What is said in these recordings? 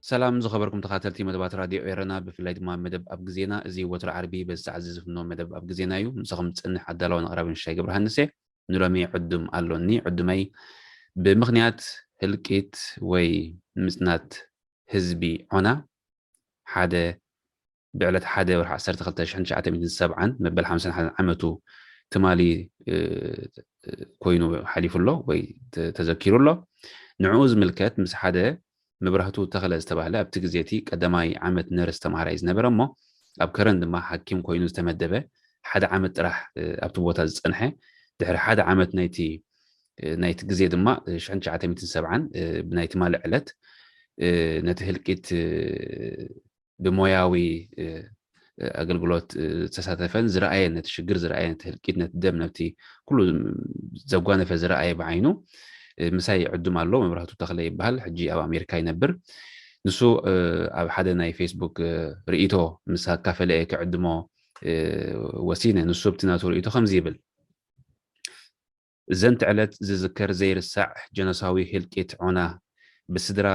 ሰላም ዝኸበርኩም ተኻተልቲ መደባት ራድዮ ኤረና፣ ብፍላይ ድማ መደብ ኣብ ግዜና። እዚ ወትሮ ዓርቢ በዚ ሰዓት እዚ ዝፍኖ መደብ ኣብ ግዜና እዩ። ምሳኹም ዝጸንሕ ኣዳላውን ኣቕራብን ሽሻይ ገብረሃንስ እየ። ንሎሚ ዕዱም ኣሎኒ። ዕዱመይ ብምኽንያት ህልቂት ወይ ምጽናት ህዝቢ ዖና ሓደ ብዕለት ሓደ ወርሒ ዓሰርተ ክልተ ሽሕን ትሽዓተ ሚእትን ሰብዓን መበል ሓምሳን ሓደን ዓመቱ ትማሊ ኮይኑ ሓሊፉ ኣሎ ወይ ተዘኪሩ ኣሎ። ንዕኡ ዝምልከት ምስ ሓደ መብራህቱ ተኸለ ዝተባህለ ኣብቲ ግዜ እቲ ቀዳማይ ዓመት ነርስ ተማሃራይ ዝነበረ እሞ ኣብ ከረን ድማ ሓኪም ኮይኑ ዝተመደበ ሓደ ዓመት ጥራሕ ኣብቲ ቦታ ዝጸንሐ ድሕሪ ሓደ ዓመት ናይቲ ናይቲ ግዜ ድማ ሽሕን ትሽዓተ ሚእትን ሰብዓን ብናይ ትማሊ ዕለት ነቲ ህልቂት ብሞያዊ ኣገልግሎት ዝተሳተፈን ዝረኣየን ነቲ ሽግር ዝረኣየ ነቲ ህልቂት ነቲ ደም ነቲ ኩሉ ዘጓነፈ ዝረኣየ ብዓይኑ ምሳይ ዕዱም ኣሎ። መብራህቱ ተኽለ ይበሃል። ሕጂ ኣብ ኣሜሪካ ይነብር። ንሱ ኣብ ሓደ ናይ ፌስቡክ ርእይቶ ምስ ኣካፈለ እየ ክዕድሞ ወሲነ። ንሱ ኣብቲ ናቱ ርእይቶ ከምዚ ይብል። ዘንት ዕለት ዝዝከር ዘይርሳዕ ጀኖሳዊ ህልቂት ዖና ብስድራ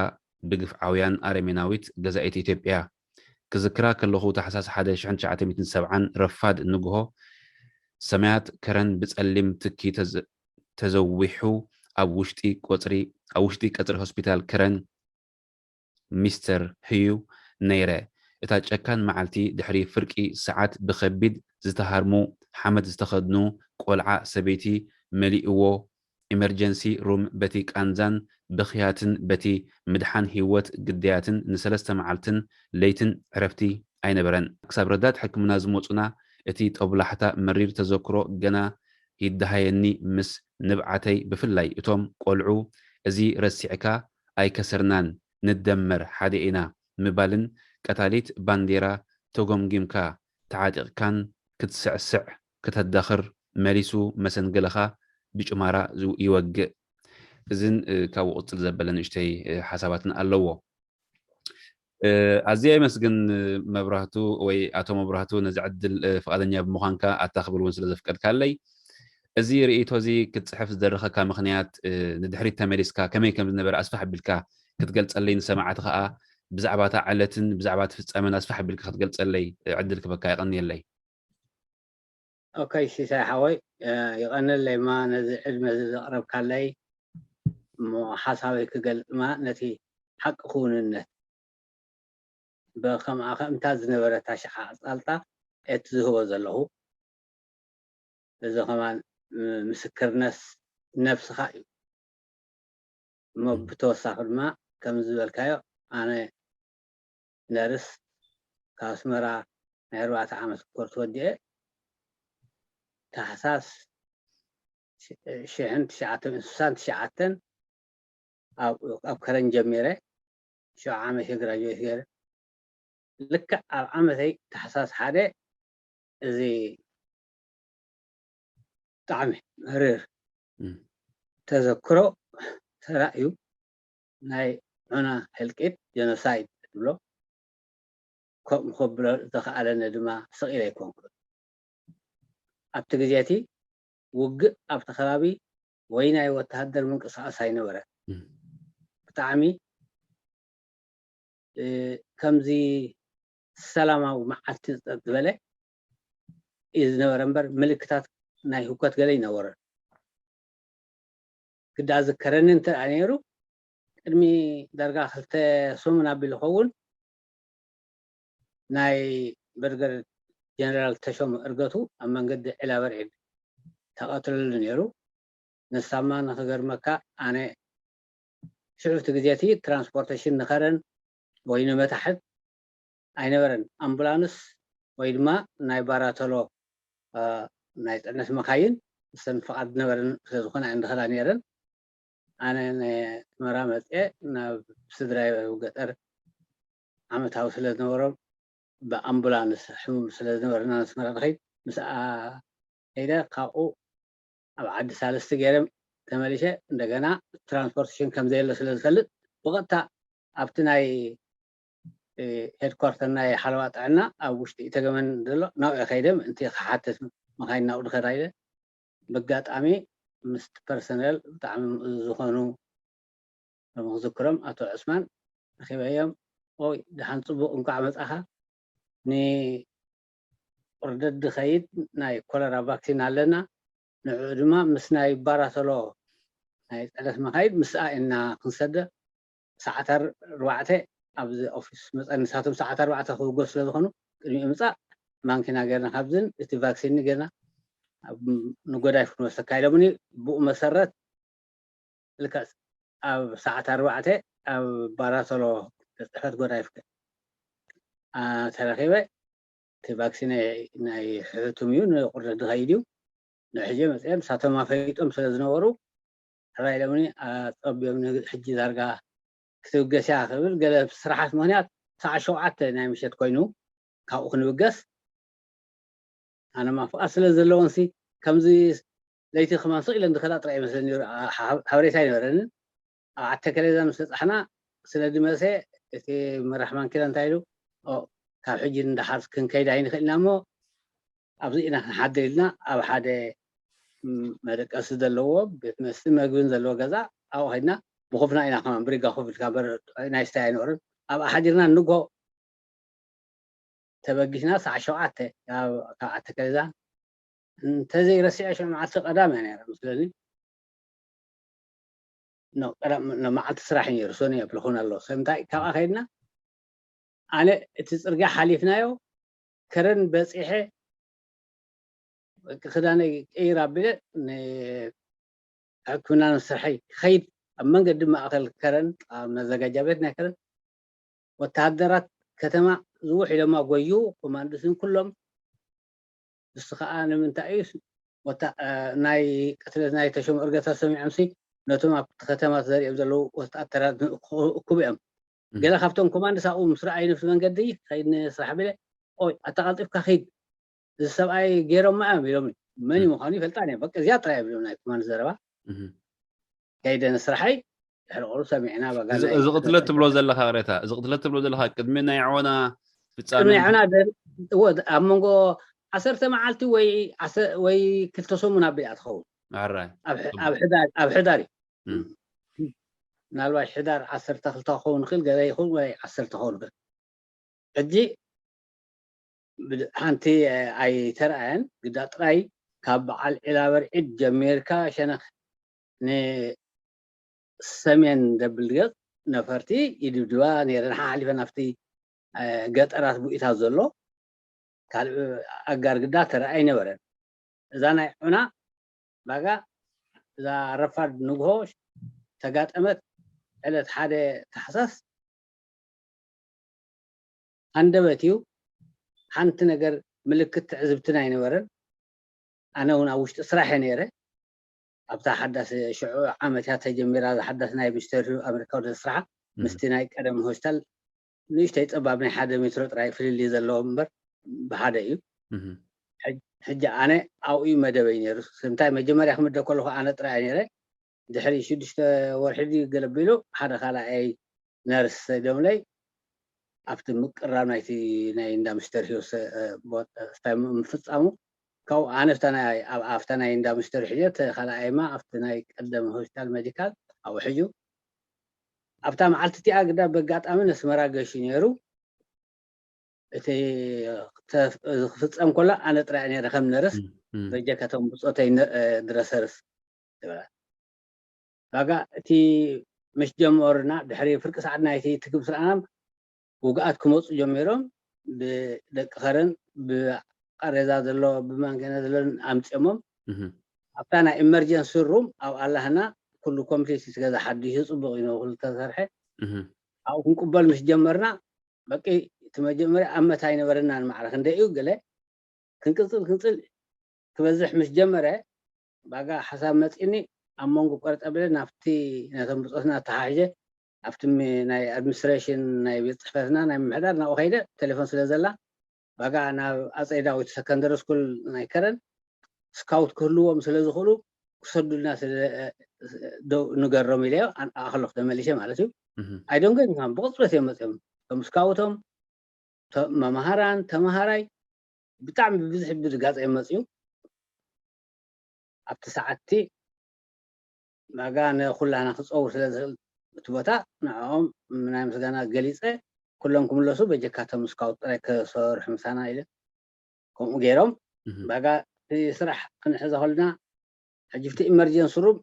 ብግፍዓውያን ኣረሜናዊት ገዛኢት ኢትዮጵያ ክዝክራ ከለኹ ታሕሳስ ሓደ ሽሕን ትሽዓተ ሚእትን ሰብዓን ረፋድ ንግሆ ሰማያት ከረን ብጸሊም ትኪ ተዘዊሑ ኣብ ውሽጢ ቆጽሪ ኣብ ውሽጢ ቀጽሪ ሆስፒታል ከረን ሚስተር ህዩ ነይረ። እታ ጨካን መዓልቲ ድሕሪ ፍርቂ ሰዓት ብኸቢድ ዝተሃርሙ ሓመድ ዝተኸድኑ ቆልዓ ሰበይቲ መሊእዎ ኢመርጀንሲ ሩም በቲ ቃንዛን ብኽያትን በቲ ምድሓን ህይወት ግዳያትን ንሰለስተ መዓልትን ለይትን ዕረፍቲ ኣይነበረን። ክሳብ ረዳት ሕክምና ዝመጹና እቲ ጦብላሕታ መሪር ተዘክሮ ገና ይደሃየኒ ምስ ንብዓተይ ብፍላይ እቶም ቆልዑ እዚ ረሲዕካ ኣይከሰርናን ንደመር ሓደ ኢና ምባልን ቀታሊት ባንዴራ ተጎምጊምካ ተዓጢቕካን ክትስዕስዕ ከተዳኽር መሊሱ መሰንገለኻ ብጭማራ ይወግእ። እዝን ካብኡ ቅፅል ዘበለ ንእሽተይ ሓሳባትን ኣለዎ። ኣዝየ የመስግን መብራህቱ ወይ ኣቶ መብራህቱ ነዚ ዕድል ፍቓደኛ ብምዃንካ ኣታ ክብል እውን ስለ ዘፍቀድካለይ። እዚ ርእይቶ እዚ ክትፅሕፍ ዝደረኸካ ምኽንያት ንድሕሪት ተመሊስካ ከመይ ከም ዝነበረ ኣስፋሕ ኣቢልካ ክትገልፀለይ ንሰማዕቲ ከዓ ብዛዕባ እታ ዕለትን ብዛዕባ እቲ ፍፃመን ኣስፋሕ ኣቢልካ ክትገልፀለይ ዕድል ክበካ የቐንየለይ። ኦከይ ሲሳይ ሓወይ ይቐንለይ ማ ነዚ ዕድመ እዚ ዘቕረብካለይ እሞ ሓሳበይ ክገልፅ ማ ነቲ ሓቂ ክውንነት ብከምኣ ከምታ ዝነበረት ኣሽዓ ኣጻልጣ እየ ትዝህቦ ዘለኹ። እዚ ከማን ምስክርነት ነብስኻ እዩ። እሞ ብተወሳኺ ድማ ከም ዝበልካዮ ኣነ ነርስ ካብ ኣስመራ ናይ ኣርባዕተ ዓመት ኮርስ ወዲኤ ታሕሳስ ሽሕን ትሽዓተን ስሳን ትሽዓተን ኣብ ከረን ጀሚረ ሽዑ ዓመት ግራጅዌት ገይረ ልክዕ ኣብ ዓመተይ ታሕሳስ ሓደ እዚ ብጣዕሚ መሪር ተዘክሮ ተራእዩ ናይ ዑና ህልቂት ጀኖሳይድ ትብሎ ከምኡ ከብሎ ዝተኸኣለኒ ድማ ስቕ ኢለ ኣይኮንኩን ኣብቲ ግዜ እቲ ውግእ ኣብቲ ከባቢ ወይ ናይ ወተሃደር ምንቅስቃስ ኣይነበረ ብጣዕሚ ከምዚ ሰላማዊ መዓልቲ ጸጥ ዝበለ እዩ ዝነበረ እምበር ምልክታት ናይ ህውከት ገለ ይነበረ ግዳ ዝከረኒ እንተ ነይሩ ቅድሚ ዳርጋ ክልተ ሰሙን ኣቢሉ ኸውን ናይ ብርገር ጀነራል ተሾመ እርገቱ ኣብ መንገዲ ዕላበርዒድ ተቐትለሉ ነይሩ። ንሳማ ንኽገርመካ ኣነ ሽዑ እቲ ግዜ እቲ ትራንስፖርቴሽን ንኸረን ወይ ንመታሕት ኣይነበረን። ኣምቡላንስ ወይ ድማ ናይ ባራተሎ ናይ ፅዕነት መካይን እሰን ፍቓድ ነበረን ስለ ዝኾነ እንድኸዳ ነይረን። ኣነ ንስመራ መፅኤ ናብ ስድራይ ኣብ ገጠር ዓመታዊ ስለ ዝነበሮም ብኣምቡላንስ ሕሙም ስለ ዝነበረና ንስመራ ንኸይድ ምስኣ ከይደ ካብኡ ኣብ ዓዲ ሳልስቲ ገይረ ተመሊሸ እንደገና ትራንስፖርቴሽን ከም ዘየለ ስለ ዝፈልጥ ብቐጥታ ኣብቲ ናይ ሄድኳርተር ናይ ሓለዋ ጥዕና ኣብ ውሽጢ ኢተገመን ዘሎ ናብኡ ከይደ ምእንቲ ክሓትት መኻይን ናብኡ ድኸዳ ኢለ ብኣጋጣሚ ምስቲ ፐርሰነል ብጣዕሚ ምእዙዝ ዝኾኑ ከም ክዝክሮም ኣቶ ዕስማን ረኺበዮም ኦይ ደሓን ፅቡቕ እንኳዕ መፃኻ ንቁርደት ድኸይድ ናይ ኮለራ ቫክሲን ኣለና ንዕኡ ድማ ምስ ናይ ባራሰሎ ናይ ፅዕነት መኻይድ ምስኣ ኢና ክንሰደ ሰዓት ኣርባዕተ ኣብዚ ኦፊስ መፀኒ ንሳቶም ሰዓት ኣርባዕተ ክውገ ስለ ዝኾኑ ቅድሚኡ ምፃእ ማንኪና ገርና ካብዝን እቲ ቫክሲን ገርና ንጎዳይፍ ክንወስደካ ኢሎምኒ ብኡ መሰረት ልክዕ ኣብ ሰዓት ኣርባዕተ ኣብ ባራሰሎ ፅሕፈት ጎዳይፍ ተረኺበ እቲ ቫክሲን ናይ ሕቱም እዩ ንቁርደት ዝኸይድ እዩ ንሕጂ መፅኦም ንሳቶም ኣፈሊጦም ስለ ዝነበሩ ሕራይ ኢሎምኒ ኣፀቢዮም ሕጂ ዳርጋ ክትብገስ እያ ክብል ገለ ስራሓት ምክንያት ሰዓት ሸውዓተ ናይ ምሸት ኮይኑ ካብኡ ክንብገስ ኣነማ ፍቓድ ስለ ዘለዎንሲ ከምዚ ለይቲ ከማን ስቕ ኢለን ዝኸዳ ጥራይ ይመስለኒ ሓበሬታ ኣይነበረንን ኣብ ዓተከሌዛ ምስ በፃሕና ስለ ድመሰ እቲ መራሕ ማንኪላ እንታይ ኢሉ ካብ ሕጂ ንደሓር ክንከይድ ኣይንኽእልና እሞ ኣብዚ ኢና ክንሓድር ኢልና ኣብ ሓደ መደቀሲ ዘለዎ ቤት መስቲ መግብን ዘለዎ ገዛ ኣብኡ ከድና ብኹፍና ኢና ከማን ብሪጋ ኮፍ ኢልካ በር ናይ ስታይ ኣይነበረን ኣብኣ ሓዲርና ንግሆ ተበጊስና ሰዓት ሸውዓተ ካብ ዓተከሌዛ እንተዘይረሲዐ ሽዑ መዓልቲ ቀዳም እያ ነይራ መስለኒ መዓልቲ ስራሕ እዩ ነይሩ ሶኒ የብልኹን ኣሎ ሰምታይ ካብኣ ከይድና ኣነ እቲ ፅርግያ ሓሊፍናዮ ከረን በፂሐ ክዳነይ ቀይር ኣቢለ ሕክምና ንስርሐይ ክኸይድ ኣብ መንገዲ ማእኸል ከረን ኣብ መዘጋጃ ቤት ናይ ከረን ወተሃደራት ከተማ ዝውሕ ኢሎማ ጎዩ ኮማንድስን ኩሎም ንሱ ከዓ ንምንታይ እዩ ናይ ቅትለት ናይ ተሾመ እርገታ ሰሚዖምሲ ነቶም ኣብቲ ከተማ ተዘሪኦም ዘለዉ ወታደራት ክእኩቡ እዮም ገለ ካብቶም ኮማንድስ ኣብኡ ምስ ረኣዩ ንብቲ መንገዲ ከይድ ንስራሕ ቢለ ኦይ ኣተቃልጢፍካ ኺድ እዚ ሰብኣይ ገይሮማ እዮም ኢሎም መን ምዃኑ ይፈልጣ እዮም በቃ እዚኣ ጥራይ እዮም ናይ ኮማንድ ዘረባ ከይደ ንስራሐይ ድሕሪ ቁሩብ ሰሚዕና በጋ እዚ ቅትለት ትብሎ ዘለኻ ቅሬታ እዚ ቅትለት ትብሎ ዘለኻ ቅድሚ ናይ ዕወና ፍጻሜ ናይ ዕወና ኣብ መንጎ ዓሰርተ መዓልቲ ወይ ወይ ክልተ ሰሙን ኣቢላ ትኸውን ኣብ ሕዳር እዩ ምናልባሽ ሕዳር ዓሰርተ ክልተ ክኸውን ይኽእል ገለ ይኹን ወይ ዓሰርተ ክኸውን ይኽእል ሕጂ ሓንቲ ኣይተረኣየን ግዳ ጥራይ ካብ በዓል ዒላበርዒድ ጀሚርካ ሸነኽ ንሰሜን ደብል ገፅ ነፈርቲ ይድብድባ ነይረን ሓሓሊፈን ኣብቲ ገጠራት ቡኢታት ዘሎ ካልእ ኣጋር ግዳ ተረኣ ኣይነበረን እዛ ናይ ዑና ባጋ እዛ ረፋድ ንግሆ ተጋጠመት ዕለት ሓደ ታሕሳስ ሃንደበት እዩ ሓንቲ ነገር ምልክት ትዕዝብትን ኣይነበረን ኣነ እውን ኣብ ውሽጢ ስራሕ እየ ነይረ ኣብታ ሓዳስ ሽዑ ዓመት እያ ተጀሚራ ሓዳስ ናይ ሚኒስተር ኣሜሪካ ወደ ስራሕ ምስቲ ናይ ቀደም ሆስፒታል ንእሽተይ ፀባብ ናይ ሓደ ሜትሮ ጥራይ ፍልልይ ዘለዎ እምበር ብሓደ እዩ ሕጂ ኣነ ኣብኡ መደበይ ነይሩ እንታይ መጀመርያ ክምደ ከለኹ ኣነ ጥራይ ነይረ ድሕሪ ሽዱሽተ ወርሒ ገለቢሉ ሓደ ካልኣይ ነርስ ሰይዶምለይ ኣብቲ ምቅራብ ናይቲ ናይ እንዳ ምስተር ሂወት ምፍፃሙ ካብኡ ኣነ ኣብታ ናይ እንዳ ምስተር ሕጀት ካልኣይማ ኣብቲ ናይ ቀደም ሆስፒታል ሜዲካል ኣብኡ ሕዩ ኣብታ መዓልቲ እቲኣ ግዳ በጋጣሚ ነስመራ ገሹ ነይሩ እቲ ክፍፀም ከሎ ኣነ ጥራይ ነረ ከም ነርስ በጀከቶም ብፆተይ ድረሰርስ ትበላ ዋጋ እቲ ምስ ጀመሩና ድሕሪ ፍርቂ ሰዓት ናይቲ ትግብ ስርዓናም ውግኣት ክመፁ ጀሚሮም ብደቂ ከረን ብቃሬዛ ዘሎ ብማንገነ ዘለን ኣምፅኦሞም ኣብታ ናይ ኢመርጀንሲ ሩም ኣብ ኣላህና ኩሉ ኮምፕሊት ስገዛ ሓዲሱ ፅቡቅ እዩ ክልተ ሰርሐ ኣብኡ ክንቅበል ምስ ጀመርና በቂ እቲ መጀመርያ ኣመት ኣይነበረና ንማዕረ ክንደይ እዩ ገለ ክንቅፅል ክንፅል ክበዝሕ ምስ ጀመረ፣ ባጋ ሓሳብ መፂኒ፣ ኣብ መንጎ ቆረጠ ብለ ናብቲ ነቶም ብፆትና ተሓሒዘ ኣብቲ ሚ- ናይ ኣድሚኒስትሬሽን ናይ ቤት ፅሕፈትና ናይ ምምሕዳር ናብኡ ከይደ። ቴሌፎን ስለ ዘላ፣ ባጋ ናብ ኣፀይ ዳዊት ሰከንደሪ ስኩል ናይ ከረን ስካውት ክህልዎም ስለ ዝኽእሉ ክሰዱልና ስለ ደው ንገሮም ኢለዮ። ኣን- ኣኸለኹ ተመሊሰ ማለት እዩ። ኣይዶንገ ብቕፅበት እዮም መፅኦም፣ እቶም ስካውቶም፣ ተ- መምሃራን ተምሃራይ ብጣዕሚ ብብዝሒ ብድጋፅ እዮም መፅኡ። ኣብቲ ሰዓትቲ ማጋ ንኩላና ክፀውር ስለ ዝኽእል እቲ ቦታ ንዕኦም ናይ ምስጋና ገሊፀ፣ ኩሎም ክምለሱ በጀካ እቶም ስካውት ጥራይ ክሰርሑ ምሳና ኢለ። ከምኡ ገይሮም ባጋ እቲ ስራሕ ክንሕዘ ከልና ሕጂ እቲ ኢመርጀንሲ ሩም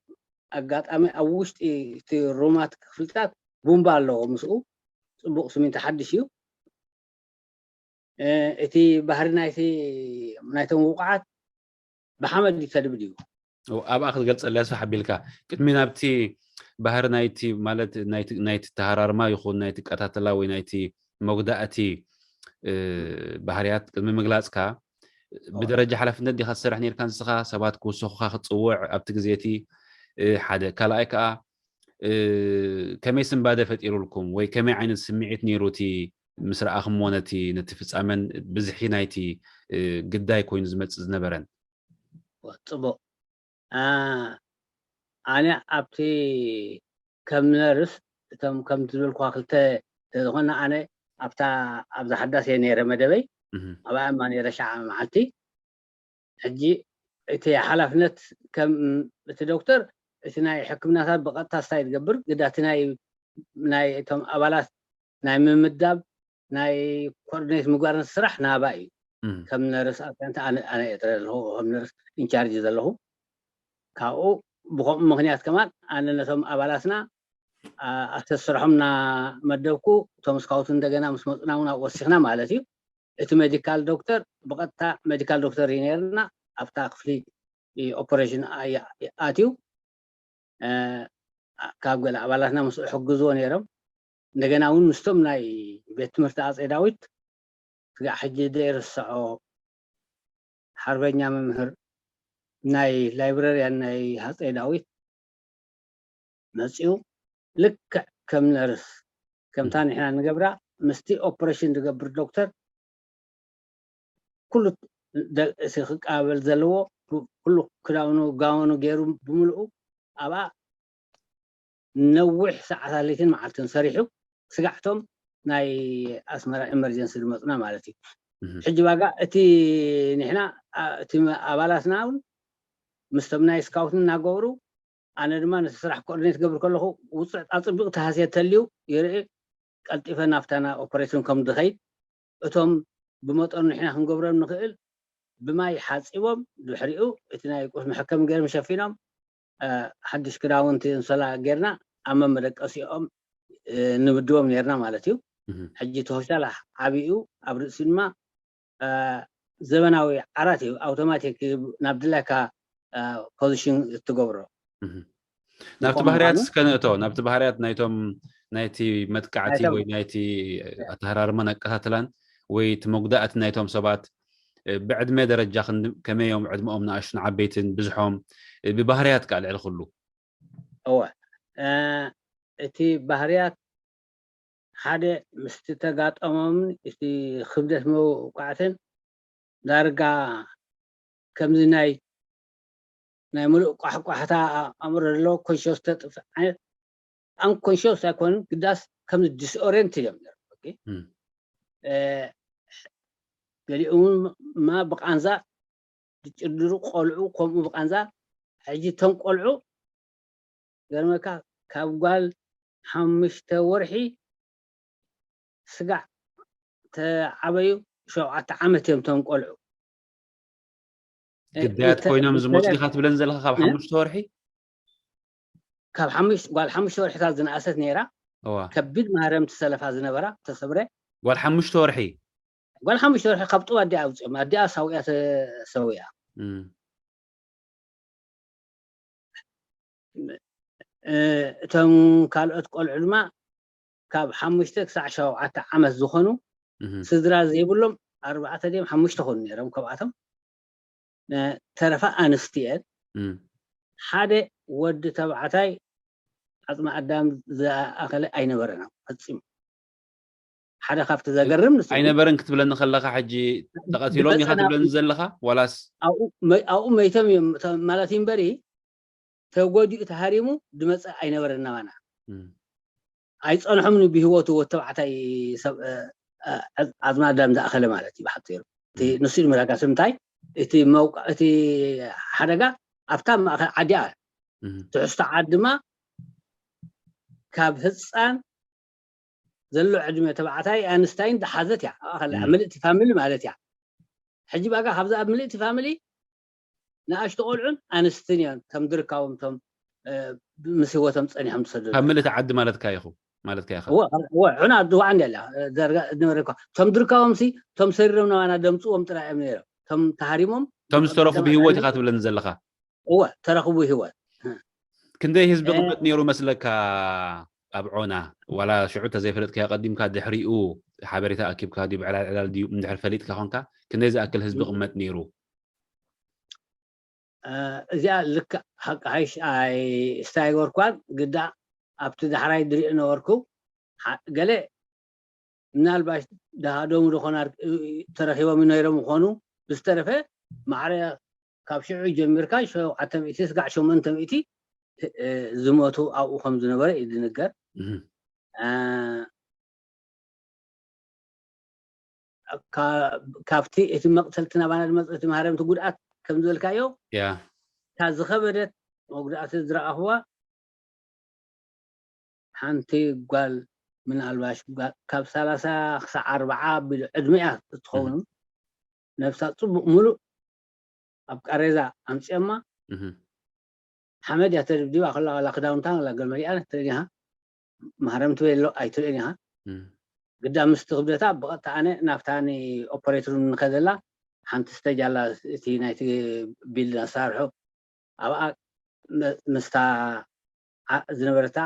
ኣጋጣሚ ኣብ ውሽጢ እቲ ሩማት ክፍልታት ቡምባ ኣለዎ። ምስኡ ፅቡቕ ስሚንቶ ሓድሽ እዩ። እቲ ባህሪ ናይቲ ናይቶም ውቁዓት ብሓመድ ይከድብድ እዩ። ኣብኣ ክትገልፀለያ ስራሕ ኣቢልካ ቅድሚ ናብቲ ባህሪ ናይቲ ማለት ናይቲ ተሃራርማ ይኹን ናይቲ ቀታተላ ወይ ናይቲ መጉዳእቲ ባህርያት ቅድሚ ምግላፅካ ብደረጃ ሓላፍነት ዲኻ ትሰርሕ ነርካ ንስኻ ሰባት ክውሰኹኻ ክትፅውዕ ኣብቲ ግዜ እቲ ሓደ ካልኣይ ከዓ ከመይ ስንባደ ፈጢሩልኩም ወይ ከመይ ዓይነት ስምዒት ነይሩ እቲ ምስ ረኣኹምዎ ነቲ ነቲ ፍፃመን ብዝሒ ናይቲ ግዳይ ኮይኑ ዝመፅእ ዝነበረን ፅቡቕ ኣነ ኣብቲ ከም ነርስ እቶም ከም ዝበልኩዋ ክልተ ስለዝኾነ ኣነ ኣብታ ኣብዛ ሓዳስ እየ ነይረ መደበይ ኣብኣ እማ ነይረ ሸዓ መዓልቲ ሕጂ እቲ ሓላፍነት ከም እቲ ዶክተር እቲ ናይ ሕክምናታት ብቐጥታ ስታይ ትገብር ግዳ እቲ ናይ ናይ እቶም ኣባላት ናይ ምምዳብ ናይ ኮኦርዲኔት ምግባር ስራሕ ናባ እዩ ከም ነርስ ኣብታ ኣነ እየ ጥረ ኣለኹ ከም ነርስ ኢንቻርጅ ዘለኹ ካብኡ ብከምኡ ምክንያት ከማን ኣነ ነቶም ኣባላትና ኣስተስርሖም እና መደብኩ እቶም ስካውት እንደገና ምስ መፁና እውን ኣብኡ ወሲኽና ማለት እዩ እቲ ሜዲካል ዶክተር ብቐጥታ ሜዲካል ዶክተር እዩ ነርና ኣብታ ክፍሊ ኦፐሬሽን ኣትዩ ካብ ገለ ኣባላትና ምስኡ ሕግዝዎ ነይሮም እንደገና እውን ምስቶም ናይ ቤት ትምህርቲ ኣፀይ ዳዊት ስጋዕ ሕጂ ዘይርስዖ ሓርበኛ መምህር ናይ ላይብረርያን ናይ ሃፀይ ዳዊት መፅኡ ልክዕ ከም ነርስ ከምታ ንሕና ንገብራ ምስቲ ኦፕሬሽን ዝገብር ዶክተር ኩሉ ክቀባበል ዘለዎ ኩሉ ክዳውኑ ጋውኑ ገይሩ ብምልኡ ኣብኣ ነዊሕ ሰዓታት ለይትን መዓልትን ሰሪሑ ስጋዕቶም ናይ ኣስመራ ኤመርጀንሲ ዝመፁና ማለት እዩ ሕጂ ባጋ እቲ ንሕና እቲ ኣባላትና እውን ምስቶም ናይ ስካውት እናገብሩ ኣነ ድማ ነቲ ስራሕ ኮኦርዲኔት ገብር ከለኹ ውፅዕ ኣፅቢቕ ተሃስየ ተልዩ ይርኢ ቀልጢፈ ናብታና ኦፐሬሽን ከም ዝኸይድ እቶም ብመጠኑ ንሕና ክንገብሮም ንኽእል ብማይ ሓፂቦም ድሕሪኡ እቲ ናይ ቁስ መሐከሚ ገይሮም ሸፊኖም ሓድሽ ክዳውንቲ እንሶላ ጌርና ኣብ መመደቀሲኦም ንምድቦም ነርና ማለት እዩ ሕጂ እቲ ሆስፒታል ዓብኡ ኣብ ርእሲ ድማ ዘበናዊ ዓራት እዩ ኣውቶማቲክ ናብ ድላይካ ፖዚሽን እትገብሮ ናብቲ ባህርያት እስከ ንእቶ ናብቲ ባህርያት ናይቶም ናይቲ መጥቃዕቲ ወይ ናይቲ ኣተሃራርማን ኣቀታትላን ወይ እቲ መጉዳእቲ ናይቶም ሰባት ብዕድመ ደረጃ ከመይ እዮም ዕድመኦም ንኣሽቱን ዓበይትን ብዝሖም ብባህርያት ከዓ ልዕሊ ኩሉ እወ እቲ ባህርያት ሓደ ምስቲ ተጋጠሞምን እቲ ክብደት መውቃዕትን ዳርጋ ከምዚ ናይ ናይ ሙሉእ ቋሕቋሕታ ኣእምሮ ዘለዎ ኮንሽስ ተጥፍእ ዓይነት ኣንኮንሽስ ኣይኮኑን ግዳስ ከምዚ ዲስኦሬንት እዮም ገሊኡ እውን ማ ብቃንዛ ዝጭድሩ ቆልዑ ከምኡ ብቃንዛ ሕጂ እቶም ቆልዑ ገርመካ ካብ ጓል ሓሙሽተ ወርሒ ስጋዕ ተዓበዩ ሸውዓተ ዓመት እዮም እቶም ቆልዑ ግዳያት ኮይኖም ዝመፁ ኢካ ትብለን ዘለካ ካብ ሓሙሽተ ወርሒ ካብ ጓል ሓሙሽተ ወርሒታት ዝነኣሰት ነይራ ከቢድ ማህረምቲ ሰለፋ ዝነበራ ተሰብረ ጓል ሓሙሽተ ወርሒ ጓል ሓሙሽተ ወርሒ ካብ ጡብ ኣዲኣ ኣውፅኦም ኣዲኣ ሳውያ ተሰውያ እቶም ካልኦት ቆልዑ ድማ ካብ ሓሙሽተ ክሳዕ ሸውዓተ ዓመት ዝኾኑ ስድራ ዘይብሎም ኣርባዕተ ድም ሓሙሽተ ኾኑ ነይሮም ካብኣቶም ተረፋ ኣንስቲ እየን። ሓደ ወዲ ተባዕታይ ዓፅሚ ኣዳም ዝኣኸለ ኣይነበረን ፈፂሙ። ሓደ ካብቲ ዘገርም ንሱ ኣይነበረን ክትብለኒ ከለካ ሕጂ ተቐቲሎም ኢኻ ትብለኒ ዘለኻ ዋላስ ኣብኡ መይቶም እዮም ማለት እዩ እምበሪ ተጎዲኡ ተሃሪሙ ድመፀ ኣይነበረን ናባና። ኣይፀንሖምን ብህይወቱ ወተባዕታይ ሰብ ዓዝማ ኣዳም ዝኣኸለ ማለት እዩ ብሓፂሩ። ንሱ ድመራጋስ እንታይ እቲ መውቃ እቲ ሓደጋ ኣብታ ማእኸል ዓዲ እያ። ትሕዝቶ ዓዲ ድማ ካብ ህፃን ዘሎ ዕድመ ተባዕታይ ኣንስታይን ዝሓዘት እያ። ምልእቲ ፋሚሊ ማለት እያ። ሕጂ ባጋ ካብዚ ኣብ ምልእቲ ፋሚሊ ንኣሽቱ ቆልዑን ኣንስትን እዮም ከም ድርካቦም ቶም ምስ ህይወቶም ፀኒሖም ዝሰደዱ። ካብ ምልእቲ ዓዲ ማለትካ ኢኹ ማለትካ ኢኻ። ዕና ድዋዕ እንደ ኣላ ዝነበረ እኳ ቶም ድርካቦም ሲ ቶም ሰሪሮም ናባና ደምፅዎም ጥራይ እዮም ነይሮም። ቶም ተሃሪሞም ቶም ዝተረፉ ብህይወት ኢኻ ትብለኒ ዘለኻ። እወ ተረኽቡ ህይወት። ክንደይ ህዝቢ ቅመጥ ነይሩ መስለካ ኣብ ዖና? ዋላ ሽዑ ተዘይፈለጥካዮ ቀዲምካ ድሕሪኡ ሓበሬታ ኣኪብካ ድዩ ብዕላል ዕላል ድዩ እንድሕር ፈሊጥካ ኮንካ ክንደይ ዝኣክል ህዝቢ ቅመጥ ነይሩ? እዚኣ ልክዕ ሓቂ ሓይሽ ኣይስታይጎርኳን ግዳ ኣብቲ ዳሕራይ ድሪኦ ነበርኩ። ገለ ምናልባሽ ደሃዶም ዝኾና ተረኺቦም ነይሮም ይኾኑ። ብዝተረፈ ማዕረ ካብ ሽዑ ጀሚርካ ሸውዓተ ሚእቲ ስጋዕ ሸሞንተ ሚእቲ ዝሞቱ ኣብኡ ከም ዝነበረ እዩ ዝንገር። ካብቲ እቲ መቕተልቲ ናባና ዝመፀ እቲ ማህረምቲ ጉድኣት ከም ዝበልካዮ እታ ዝኸበደት መጉዳእቲ ዝረኣኽዋ ሓንቲ ጓል ምናልባሽ ካብ ሰላሳ ክሳዕ ኣርባዓ ኣቢሉ ዕድመ እያ እትኸውን። ነብሳ ፅቡቕ ሙሉእ ኣብ ቃሬዛ ኣምፅኦማ። ሓመድ እያ ተድብዲባ ከላ ዋላ ክዳውንታ ዋላ ገለ መሊኣ ትርእን ኢኻ። ማህረምቲ ቤሎ ኣይትርእን ኢኻ። ግዳ ምስቲ ክብደታ ብቐጥታ ኣነ ናብታ ንኦፐሬተር ንኸደላ ሓንቲ ስተጅ ኣላ እቲ ናይቲ ቢልድ ኣሳርሑ ኣብኣ ምስታ ዝነበረታ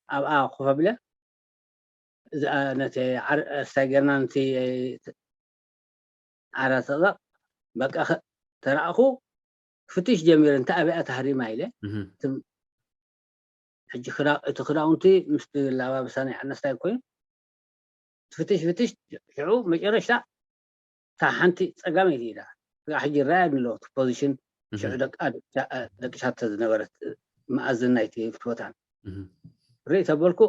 ኣብኣ ኮፍ ኣቢለ ነቲ ስታይ ጌርና ነቲ ዓራት ተቕዛቕ በቃ ተራእኹ። ፍትሽ ጀሚረ እንተ ኣበያ ተሃሪማ ኢለ ሕጂ እቲ ክዳውንቲ ምስቲ ላባብሳ ናይ ዓነስታይ ኮይኑ ፍትሽ ፍትሽ ሽዑ መጨረሽታ እታ ሓንቲ ፀጋመይቲ ኢዳ እዛ ሕጂ ይረኣያ ኣሎ እቲ ፖዚሽን ሽዑ ደቃ ደቂሻቶ ዝነበረት መኣዝን ናይቲ ፍትወታን ርኢ ተበልኩ።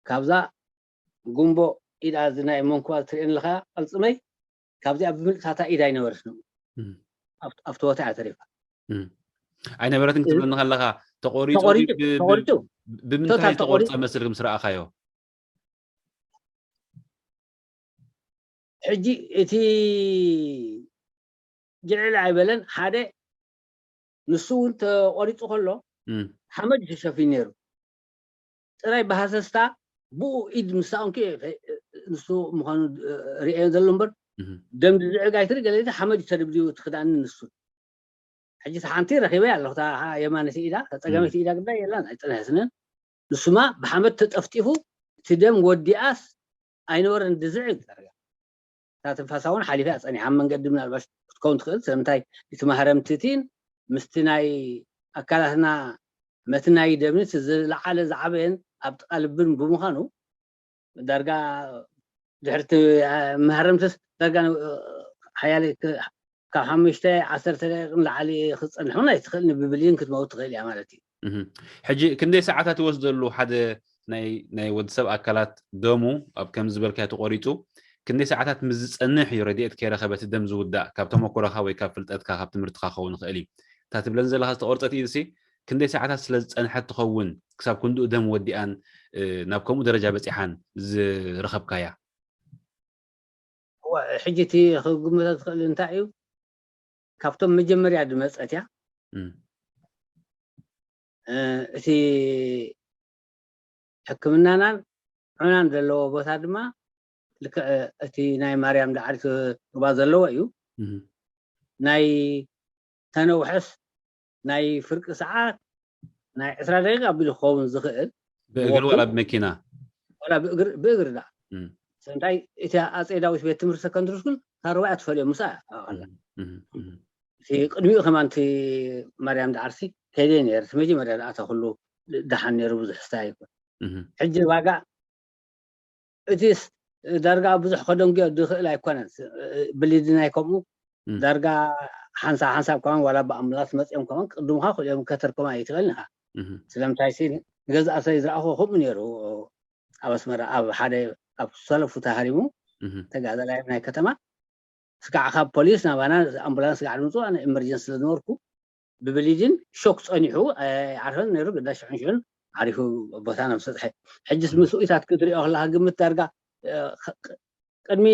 ካብዛ ጉንቦ ኢዳ እዚ ናይ መንኩባ ትርእየኒ ኣለኻ ቅልፅመይ ካብዚኣ ብምልእታታ ኢዳ ኣይነበረትኒ ኣብቲ ቦታ እያ ተሪፋ። ኣይነበረትን ክትብለኒ ከለኻ ተቆሪፁ ተቆሪፁ ብምንታይ ተቆርፀ መስልክ ምስ ረኣኻዮ? ሕጂ እቲ ጅዕል ኣይበለን ሓደ ንሱ እውን ተቆሪፁ ከሎ ሓመድ ተሸፊኑ ነይሩ። ጥራይ ብሃሰስታ ብኡ ኢድ ምስ ሰኣንኩ ንሱ ምዃኑ ርእዮ ዘሎ እምበር ደም ዝዝዕግ ኣይትርኢ ገለ ሓመድ ተደብዲቡ እቲ ክዳኒ ንሱ ሕጂ ሓንቲ ረኺበ ኣለኹ የማነቲ ኢዳ ጸጋመይቲ ኢዳ ግዳ የላን ኣይጸንሐትንን ንሱማ ብሓመድ ተጠፍጢፉ እቲ ደም ወዲኣስ ኣይነበረን ድዝዕግ ዳርጋ እታ ትንፋሳ እውን ሓሊፋ እያ ጸኒሓ ኣብ መንገዲ ምናልባሽ ክትከውን ትኽእል ስለምንታይ እቲ ማህረምትቲን ምስቲ ናይ ኣካላትና መትናይ ደምኒ ዝለዓለ ዝዓበየን ኣብ ጥቓ ልብን ብምዃኑ ዳርጋ ድሕርቲ ማህረምትስ ዳርጋ ሓያለ ካብ ሓሙሽተ ዓሰርተ ደቂቕ ንላዕሊ ክትፀንሕ እውን ኣይትኽእል ንብብልይን ክትመውት ትኽእል እያ ማለት እዩ። ሕጂ ክንደይ ሰዓታት ይወስደሉ ሓደ ናይ ናይ ወዲ ሰብ ኣካላት ደሙ ኣብ ከም ዝበልካዮ ተቆሪፁ ክንደይ ሰዓታት ምስ ዝፀንሕ እዩ ረድኤት ከይረኸበ እቲ ደም ዝውዳእ? ካብ ተመኩሮኻ ወይ ካብ ፍልጠትካ ካብ ትምህርትኻ ክኸውን ይኽእል እዩ። እታ ትብለን ዘለኻ ዝተቆርፀት ኢድሲ ክንደይ ሰዓታት ስለ ዝፀንሐት ትኸውን ክሳብ ክንድኡ ደም ወዲኣን ናብ ከምኡ ደረጃ በፂሓን ዝረኸብካያ? ሕጂ እቲ ክግምቶ ዝኽእል እንታይ እዩ ካብቶም መጀመርያ ዝመፀት እያ እቲ ሕክምናናን ዑናን ዘለዎ ቦታ ድማ ልክዕ እቲ ናይ ማርያም ዳዕሪት ሩባ ዘለዎ እዩ ናይ ተነውሐስ ናይ ፍርቂ ሰዓት ናይ ዕስራ ደቂቃ ኣቢሉ ክኸውን ዝኽእል ብእግሪ ዋላ ብመኪና ዋላ ብእግሪ ብእግሪ ዳ እንታይ እቲ ኣፀይ ዳዊት ቤት ትምህርቲ ሰከንድሪ ስኩል ካብ ሩባ እያ ትፈልዮ ምሳ ኣላ እቲ ቅድሚኡ ከማን እቲ ማርያም ዳዕርሲ ከይደ ነይሩ። እቲ መጀመርያ ደኣ እታ ኩሉ ደሓን ነይሩ፣ ብዙሕ ስታይ ኣይኮን። እህ፣ ሕጂ ዋጋ እቲ ስ- ዳርጋ ብዙሕ ከደንጉዮ ዝኽእል ኣይኮነን። ስ- ብሊድን ኣይከምኡ እም። ዳርጋ ሓንሳብ ሓንሳብ ከማን ዋላ ብኣምቡላንስ መፅኦም ከማን ቅድምኻ ክልኦም ከተርከማ ኣይትኽእልን ኢኻ። እህ፣ ስለምንታይ ሲ ንገዛእ ሰይ ዝረኣኹ ከምኡ ነይሩ። ኣብ ኣስመራ ኣብ ሓደ ኣብ ሰለፉ ተሃሪሙ እህ፣ ተጋዳላይ ናይ ከተማ ስጋዕ ካብ ፖሊስ ናባና ኣምቡላንስ ስጋዕ ድምፅኡ ኣነ ኢመርጀንሲ ስለዝነበርኩ ብብሊድን ሾክ ፀኒሑ ኣይዓርፈን ነይሩ። ግዳ ሽዑን ሽዑን ዓሪፉ ቦታ ናብ ሰጥሐ። ሕጅስ እህ፣ ምስኡኢታት ክትሪኦ ከለካ ግምት ዳርጋ እ፣ ኸ- ኸ- ቅድሚ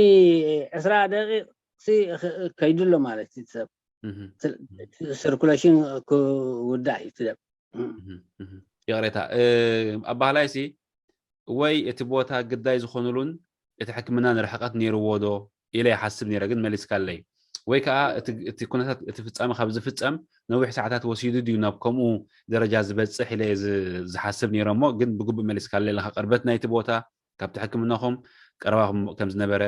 ዕስራ ደቂቕ ሲ ኸ- ከይዱ ኣሎ ማለት እዩ። እቲ ሰብ እህ፣ ስል- እህ፣ ስርኩሌሽን ክውዳእ እዩ እቲ ደም። እህ፣ እህ። ይቕሬታ እ፣ ኣባህላይ ሲ ወይ እቲ ቦታ ግዳይ ዝኾኑሉን እቲ ሕክምና ንርሕቀት ነይርዎ ዶ ኢለ ይሓስብ ነይረ፣ ግን መሊስካለይ። ወይ ከዓ እቲ እቲ ኩነታት እቲ ፍጻመ ካብ ዝፍጸም ነዊሕ ሰዓታት ወሲዱ ድዩ ናብ ከምኡ ደረጃ ዝበጽሕ ኢለ ዝ- ዝሓስብ ነይረ፣ እሞ ግን ብግቡእ መሊስካለይ ኣለኻ። ቅርበት ናይቲ ቦታ ካብቲ ሕክምናኹም ቀረባኹም ከም ዝነበረ፣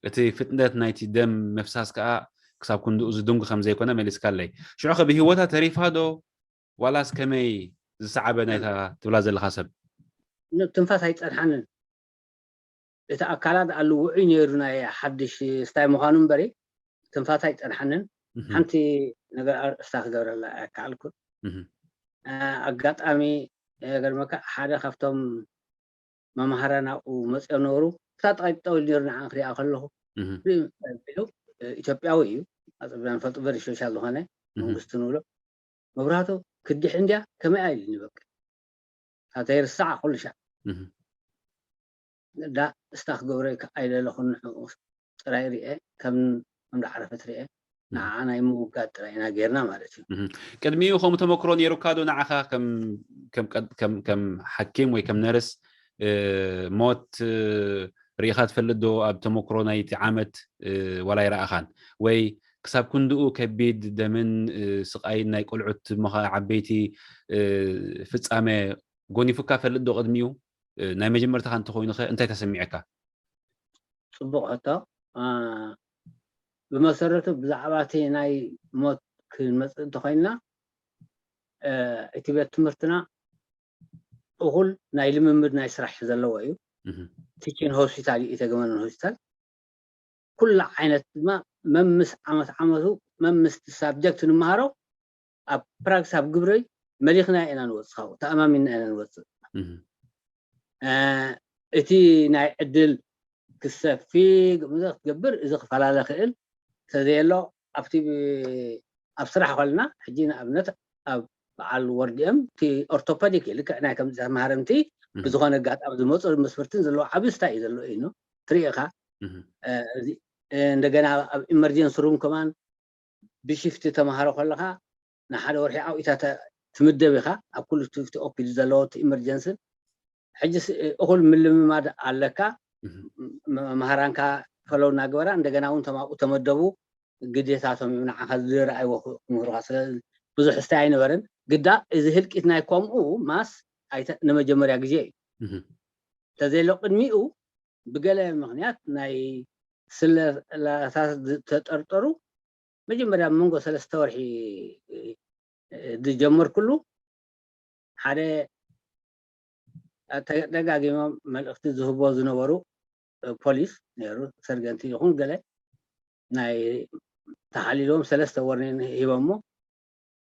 እቲ ፍጥነት ናይቲ ደም ምፍሳስ ከዓ ክሳብ ክንድኡ ዝድንጉ ከም ዘይኮነ መሊስካለይ። ሽዑ ከ ብህይወታ ተሪፋ ዶ ዋላስ ከመይ ዝሰዓበ ናይታ ትብላ ዘለኻ ሰብ? ን- ትንፋስ ኣይፀንሓንን። እቲ ኣካላት ኣሉ ውዑይ ነይሩ ናይ ሓድሽ ስታይ ምዃኑ እምበሪ ትንፋስ ኣይፀንሓንን። እህ፣ ሓንቲ ነገር ኣርእስታ ክገብረላ ኣይከኣልኩን። እህ፣ እ፣ ኣጋጣሚ የገርመካ ሓደ ካብቶም መምሃራን ኣብኡ መፅኦም ነበሩ። እታ ጠቂጥ ጠው ኢሉ ነይሩ ንዓ ክሪኣ ከለኹ እህ፣ ቢሉ ኢትዮጵያዊ እዩ። ኣፀቢና ንፈልጡ ቨሪ ሶሻል ዝኾነ እህ፣ መንግስቲ ንብሎ መብራህቱ ክድሕ እንድያ ከመይ ኢሉኒ በቃ ካብተይ ርሳዕ ኩሉ ሻዕ እህ። ዳ እስታ ክገብረ ኣይደለኹን። ንዕኡ ጥራይ ርኤ ከም ከም ዝዓረፈት ርኤ ንዓኣ ናይ ምውጋድ ጥራይ ኢና ጌርና ማለት እዩ። እህ። ቅድሚኡ ከምኡ ተመክሮ ነይሩካ ዶ ንዓኻ ከም ከም ቀድ- ከም ከም ሓኪም ወይ ከም ነርስ እ፣ ሞት እ፣ ርኢኻ ትፈልጥ ዶ ኣብ ተመክሮ ናይቲ ዓመት እ፣ ዋላ ኣይረኣኻን ወይ ክሳብ ክንድኡ ከቢድ ደምን እ፣ ስቓይን ናይ ቆልዑት ምኻ ዓበይቲ እ፣ ፍጻመ ጎኒፉካ ፈልጥ ዶ ቅድሚኡ እ፣ ናይ መጀመርታኻ እንተኾይኑ ኸ እንታይ ተሰሚዐካ? ፅቡቕ ሕቶ። እ፣ ብመሰረቱ ብዛዕባ እቲ ናይ ሞት ክንመፅእ እንተኾይንና እ፣ እቲ ቤት ትምህርትና እኹል ናይ ልምምድ ናይ ስራሕ ዘለዎ እዩ። እህ፣ ቲችን ሆስፒታል እዩ፣ ኢተገመንን ሆስፒታል። ኩሉ ዓይነት ድማ መምስ ዓመት ዓመቱ መምስቲ ሳብጀክት ንምሃሮ ኣብ ፕራክስ ኣብ ግብሪ መሊኽና ኢና ንወፅእ፣ ካብኡ ተኣማሚንና ኢና ንወፅእ። እህ፣ እ፣ እቲ ናይ ዕድል ክሰፊ ግምዘ ክትገብር እዚ ክፈላለ ክእል ተዘየሎ ኣብቲ ብ- ኣብ ስራሕ ኮልና ሕጂ ንኣብነት ኣብ በዓል ወርዲኦም እቲ ኦርቶፐዲክ እዩ ልክዕ ናይ ከም ተምሃረምቲ እህ፣ ብዝኾነ ኣጋጣሚ ዝመፁ መስፍርትን ዘለዎ ዓብዪ ስታይ እዩ ዘሎ እዩ ትሪኢኻ እህ፣ እ፣ እዚ፣ እ፣ እንደገና ኣብ ኢመርጀንሲ ሩም ከማን ብሽፍቲ ተምሃሮ ከለኻ ንሓደ ወርሒ ዓውኢታ ተ- ትምደብ ኢኻ ኣብ ኩሉ ትፍቲ ኦፒድ ዘለዎ እቲ ኢመርጀንስን ሕጂ ስ- እኹል ምልምማድ ኣለካ። እህ፣ ም- መምሃራንካ ፈለው እናገበራ እንደገና እውን ተማብኡ ተመደቡ ግዴታቶም እዩ ንዓኻ ዝረኣይዎ ክምህሩኻ። ስለ ብዙሕ ስታይ ኣይነበረን ግዳ እዚ ህልቂት ናይ ከምኡ ማስ ኣይተ- ንመጀመርያ ግዜ እዩ። እህ፣ እንተዘየሎ ቅድሚኡ ብገለ ምኽንያት ናይ ስለላታት ዝተጠርጠሩ መጀመርያ ኣብ መንጎ ሰለስተ ወርሒ እ፣ ዝጀመርኩሉ ሓደ ተደጋጊሞም መልእኽቲ ዝህቦ ዝነበሩ እ፣ ፖሊስ ነይሩ ሰርገንቲ ይኹን ገለ ናይ ተሓሊልዎም ሰለስተ ወርኒን ሂቦሞ።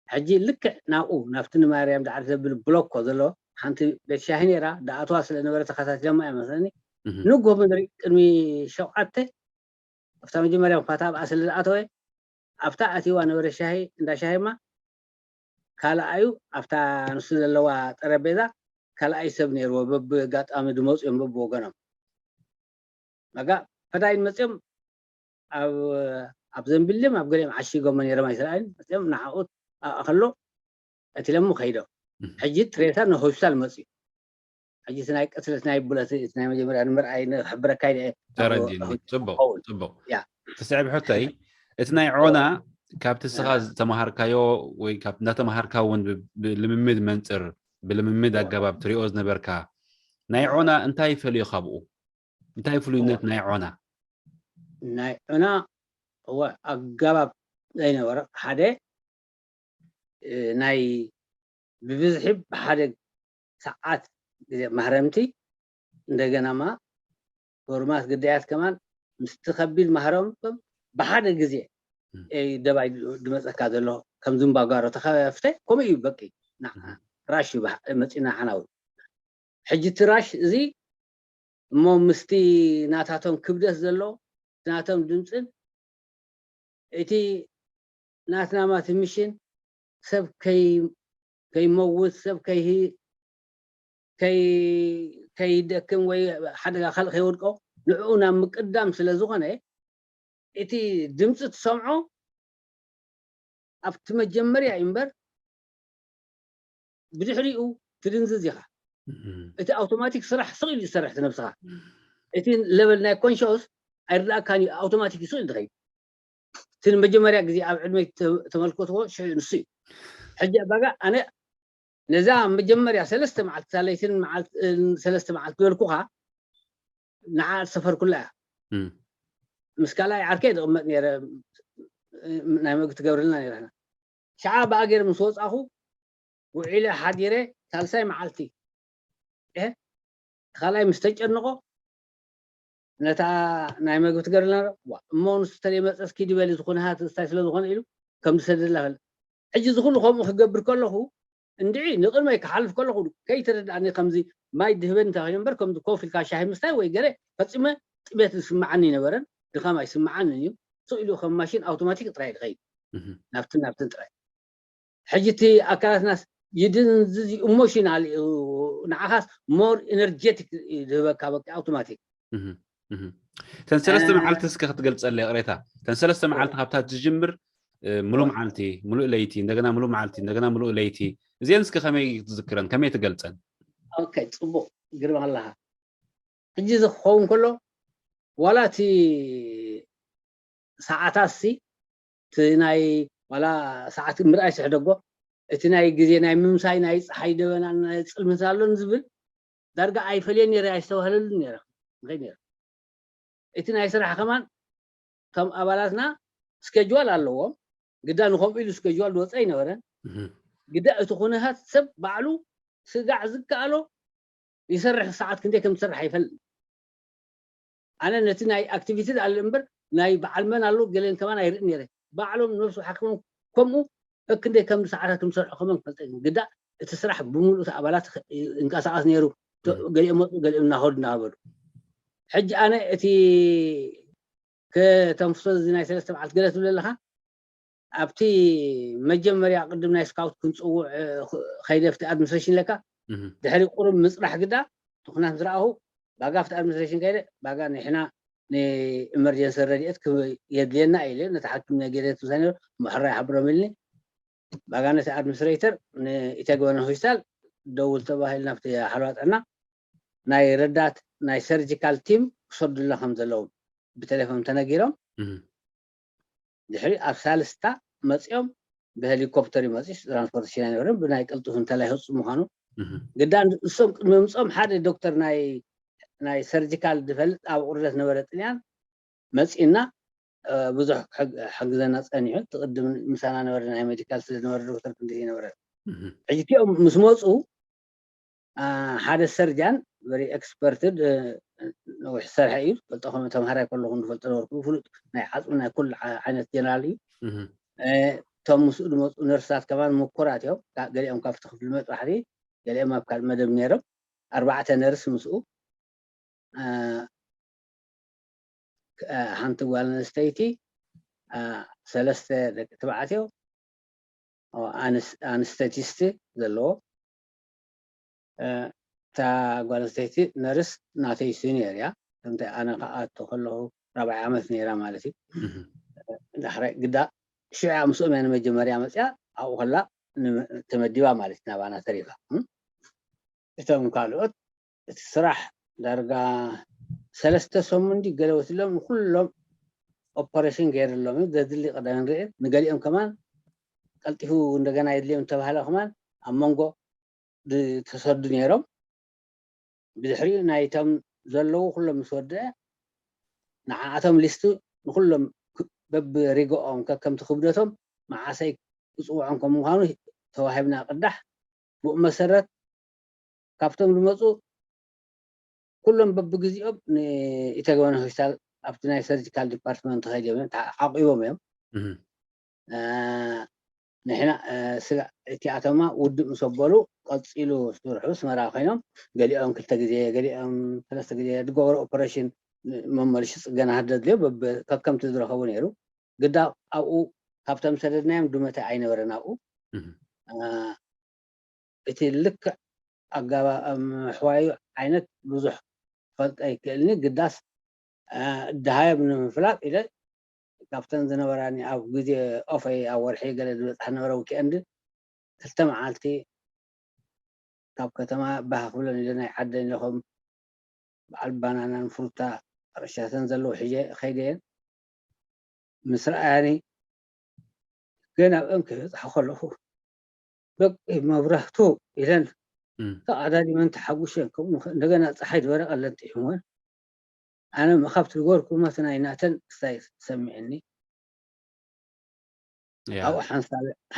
ሕጂ ልክዕ ናብኡ ናብቲ ንማርያም ዳዕሪ ዘብል ብሎኮ ዘሎ ሓንቲ ቤት ሻሂ ነይራ፣ ደኣትዋ ስለ ነበረ ተኸታቲሎማ እያ መስለኒ። እህ፣ ንግሆ ምድሪ ቅድሚ ሸውዓተ ኣብታ መጀመርያ ኳታ ኣብኣ ስለ ዝኣተወ ኣብታ ኣትዋ ነበረ ሻሂ እንዳ ሻሂማ ካልኣዩ ኣብታ ንሱ ዘለዋ ጠረጴዛ ካልኣይ ሰብ ነይርዎ። በብኣጋጣሚ ዝመፁ እዮም በብወገኖም መጋ ፈዳይን መፅኦም ኣብ ኣብ ዘንቢል ድዮም ኣብ ገሊኦም ዓሺጎሞ ነይሮም ኣይስረኣይን መፅኦም ንዓኡ ኣብኣ ከሎ ቀቲሎሞ ከይዶም። ሕጂ እቲ ሬሳ ንሆስፒታል መፅኡ። ሕጂ እቲ ናይ ቅትለት ናይ ብለት እቲ ናይ መጀመርያ ንምርኣይ ንክሕብረካ ኢለ እየ ተረዲኒ። ጽቡቅ ጽቡቅ። ትስዕብ ሕቶይ እቲ ናይ ዖና ካብቲ ስኻ ዝተመሃርካዮ ወይ ካብ እንዳተመሃርካ እውን ብልምምድ መንፅር ብልምምድ ኣገባብ ትሪኦ ዝነበርካ ናይ ዖና እንታይ ይፈልዮ ካብኡ? እንታይ ፍሉይነት ናይ ዖና? ናይ ዑና እወ ኣገባብ ዘይነበረ ሓደ ናይ ብብዝሒ ብሓደ ሰዓት ግዜ ማህረምቲ እንደገናማ ፎርማት ግዳያት ከማን ምስቲ ከቢድ ማህረምቶም ብሓደ ግዜ ደባይ ድመፀካ ዘሎ ከም ዝምባጓሮ ተኸፍተ ከምኡ እዩ በቂ ራሽ መፂና ሓናዊ ሕጂ እቲ ራሽ እዚ እሞ ምስቲ ናታቶም ክብደት ዘሎ ናቶም ድምፅን እቲ ናትና ማትሚሽን ሰብ ከይመውት ሰብ ከይደክም ወይ ሓደጋ ካልእ ከይወድቆ ንዕኡ ናብ ምቅዳም ስለ ዝኾነ እቲ ድምፂ ትሰምዖ ኣብቲ መጀመርያ እዩ እምበር ብድሕሪኡ ትድንዝዝ ኢኻ እቲ ኣውቶማቲክ ስራሕ ስቕ ኢሉ ዝሰርሕ ነብስኻ እቲ ለቨል ናይ ኮንሽስ ኣይርዳእካን እዩ ኣውቶማቲክ ስቕ ኢሉ ዝኸይድ እቲ መጀመርያ ግዜ ኣብ ዕድመይ ተመልከትዎ ሽዑ ንሱ እዩ ሕጂ ኣባጋ ኣነ ነዛ መጀመርያ ሰለስተ መዓልቲ ሳለይትን ሰለስተ መዓልቲ ዝበልኩኻ ንዓ ዝሰፈርኩላ እያ ምስ ካልኣይ ዓርከይ ዝቕመጥ ነረ ናይ መግቢ ትገብርልና ነረና ሸዓ ብኣገር ምስ ወፃኹ ውዒለ ሓዲረ ሳልሳይ መዓልቲ ካልኣይ ምስ ተጨንቆ ነታ ናይ መግቢ ትገብርልና እሞ ንሱ ተለይመፀስ ኪዲ በሊ ዝኾነ ሃትስታይ ስለ ዝኾነ ኢሉ ከም ዝሰደላ ፈለ ሕጂ ዝኩሉ ከምኡ ክገብር ከለኹ እንድዒ ንቕድመይ ክሓልፍ ከለኹ ከይተረድኣኒ ከምዚ ማይ ድህበኒ እንተኮይነ እምበር ከምዚ ኮፍ ኢልካ ሻሂ ምስታይ ወይ ገለ ፈፂመ ጥሜት ዝስምዓኒ ይነበረን ድኻም ኣይስምዓንን እዩ ስቕ ኢሉ ከም ማሽን ኣውቶማቲክ ጥራይ ዝኸይድ ናብትን ናብትን ጥራይ ሕጂ እቲ ኣካላትናስ ይድንዝዝ ኢሞሽናል ንዓኻስ ሞር ኤነርጀቲክ ዝህበካ በቃ ኣውቶማቲክ ተን ሰለስተ መዓልቲ እስከ ክትገልፀለ ቅሬታ ተን ሰለስተ መዓልቲ ካብታ ትጅምር ሙሉ መዓልቲ ሙሉእ ለይቲ እንደገና ሙሉ መዓልቲ እንደገና ሙሉእ ለይቲ እዚአን እስከ ከመይ ትዝክረን ከመይ ትገልፀን ኦኬ ፅቡቅ ግርማ ኣለካ ሕጂ ዝኸውን ከሎ ዋላ እቲ ሰዓታት ሲ እቲ ናይ ዋላ ሰዓት ምርኣይ ስሕደጎ እቲ ናይ ግዜ ናይ ምምሳይ ናይ ፀሓይ ደበና ናይ ፅልምት ኣሎን ዝብል ዳርጋ ኣይፈልየን ነረ ኣይስተባህለሉን ነረ ንኸይ ነረ እቲ ናይ ስራሕ ከማን ከም ኣባላትና ስኬጅዋል ኣለዎም ግዳ ንኸምኡ ኢሉ ስኬጅዋል ዝወፀ ኣይነበረን ግዳ እቲ ኩነታት ሰብ ባዕሉ ስጋዕ ዝከኣሎ ይሰርሕ ሰዓት ክንደይ ከም ዝሰርሕ ኣይፈልጥ ኣነ ነቲ ናይ ኣክቲቪቲ ኣለ እምበር ናይ በዓል መን ኣሎ ገለን ከማን ኣይርእን ነረ ባዕሎም ነብሱ ሓክሞም ከምኡ ከክንደይ ከም ሰዓታት ክምሰርሑ ከመን ክፈልጠ ግዳ እቲ ስራሕ ብምሉእ ኣባላት እንቀሳቀስ ነይሩ ገሊኦም መፁ ገሊኦም እናኸዱ እናበሉ ሕጂ ኣነ እቲ ከተንፍሶ እዚ ናይ ሰለስተ መዓልቲ ገለ ትብል ኣለካ ኣብቲ መጀመርያ ቅድም ናይ ስካውት ክንፅውዕ ከይደ ኣብቲ ኣድሚኒስትሬሽን ለካ ድሕሪ ቁሩብ ምፅራሕ ግዳ ትኩናት ምስ ረኣኹ ባጋ ኣብቲ ኣድሚኒስትሬሽን ከይደ ባጋ ንሕና ንኢመርጀንሲ ረድኤት የድልየና ኢለ ነቲ ሓኪም ነጌሬት ምሳይ ነሩ ምሕራይ ሓብሮም ኢልኒ ባጋ ነቲ ኣድሚኒስትሬተር ንኢተግበነ ሆስፒታል ደውል ተባሂልና ኣብቲ ሓለዋ ጥዕና ናይ ረዳት ናይ ሰርጂካል ቲም ክሰዱልና ከም ዘለዎም ብቴሌፎን ተነጊሮም ድሕሪ ኣብ ሳልስታ መፂኦም ብሄሊኮፕተር ይመፂ ትራንስፖርቴሽን ኣይነበረን ብናይ ቅልጡፍ እንተላይ ህፁ ምዃኑ ግዳ እሶም ቅድሚ ምፆም ሓደ ዶክተር ናይ ናይ ሰርጂካል ዝፈልጥ ኣብ ቁርደት ነበረ ጥልያን መፂና ብዙሕ ሕግዘና ፀኒሑ ትቅድም ምሳና ነበረ ናይ ሜዲካል ስለ ነበረ ዶክተር ክንዲ ነበረ ሕጂ እቲኦም ምስ መፁ ሓደ ሰርጃን very expert ነዊሕ ዝሰርሐ እዩ ዝፈልጦ ከም ተምሃራይ ከለኹ ዝፈልጦ ነበርኩ ፍሉጥ ናይ ዓፅሚ ናይ ኩሉ ዓይነት ጀነራል እዩ እቶም ምስኡ ዝመፁ ነርስታት ከማን ምኩራት እዮም ገሊኦም ካብቲ ክፍሊ መፅባሕቲ ገሊኦም ኣብ ካልእ መደብ ነይሮም ኣርባዕተ ነርስ ምስኡ ሓንቲ ጓል ኣንስተይቲ ሰለስተ ደቂ ተባዕትዮ ኣንስተቲስት ዘለዎ እታ ጓል ኣንስተይቲ ነርስ ናተይ ሲኒየር እያ ከምቲ ኣነ ከኣቶ ከለኹ ራብዓይ ዓመት ነይራ ማለት እዩ ዳሕራይ ግዳ ሽዑ ምስኦም እያ ንመጀመርያ መፅያ ኣብኡ ከላ ተመዲባ ማለት ናባና ተሪፋ እቶም ካልኦት እቲ ስራሕ ዳርጋ ሰለስተ ሰሙን ድዩ ገለ ወሲድሎም ንኩሎም ኦፐሬሽን ገይርሎም እዩ ዘድሊ ቀዳሚ ንርኢ ንገሊኦም ከማን ቀልጢፉ እንደገና የድልዮም ዝተባህለ ከማን ኣብ መንጎ ዝተሰዱ ነይሮም ብድሕሪኡ ናይቶም ዘለዉ ኩሎም ምስ ወደአ ንዓኣቶም ሊስቱ ንኩሎም በብሪጎኦም ከከምቲ ክብደቶም መዓሰይ ክፅውዖም ከም ምዃኑ ተዋሂብና ቅዳሕ። ብኡ መሰረት ካብቶም ዝመፁ ኩሎም በብግዜኦም ንኢተገወነ ሆስፒታል ኣብቲ ናይ ሰርጂካል ዲፓርትመንት ከይዶም እዮም ተዓ- ዓቂቦም እዮም። ንሕና ስጋ እቲኣቶማ ውድእ ምስ ኣበሉ ቀፂሉ ስርሑ ስመራ ኮይኖም ገሊኦም ክልተ ግዜ ገሊኦም ሰለስተ ግዜ ዝገበሩ ኦፐሬሽን መመልሽ ፅገና ደድልዮ ከከምቲ ዝረኸቡ ነይሩ። ግዳ ኣብኡ ካብቶም ሰደድናዮም ድመተ ኣይነበረን ኣብኡ እቲ ልክዕ ኣጋባ ምሕዋዩ ዓይነት ብዙሕ ፈልጠ ይክእልኒ ግዳስ ደሃዮም ንምፍላጥ ኢለ ካብተን ዝነበራኒ ኣብ ግዜ ኦፈይ ኣብ ወርሒ ገለ ዝበፅሓ ነበረ ዊክኤንድ ክልተ መዓልቲ ካብ ከተማ ባህ ክብለን ኢለ ናይ ዓደን ኢለኹም በዓል ባናናን ፍሩታ ሕርሻተን ዘለዉ ሒዘ ከይደየን ምስ ረኣያኒ ገና ኣብአን ከይበፅሓ ከለኹ ደቂ መብራህቱ ኢለን ተቓዳዲመን ተሓጉሸን ከምኡ እንደገና ፀሓይ ዝበረቐለን ጥሒመን ኣነ ካብቲ ዝገበርኩ መት ናይ ናተን ክሳይ ሰሚዕኒ ኣብኡ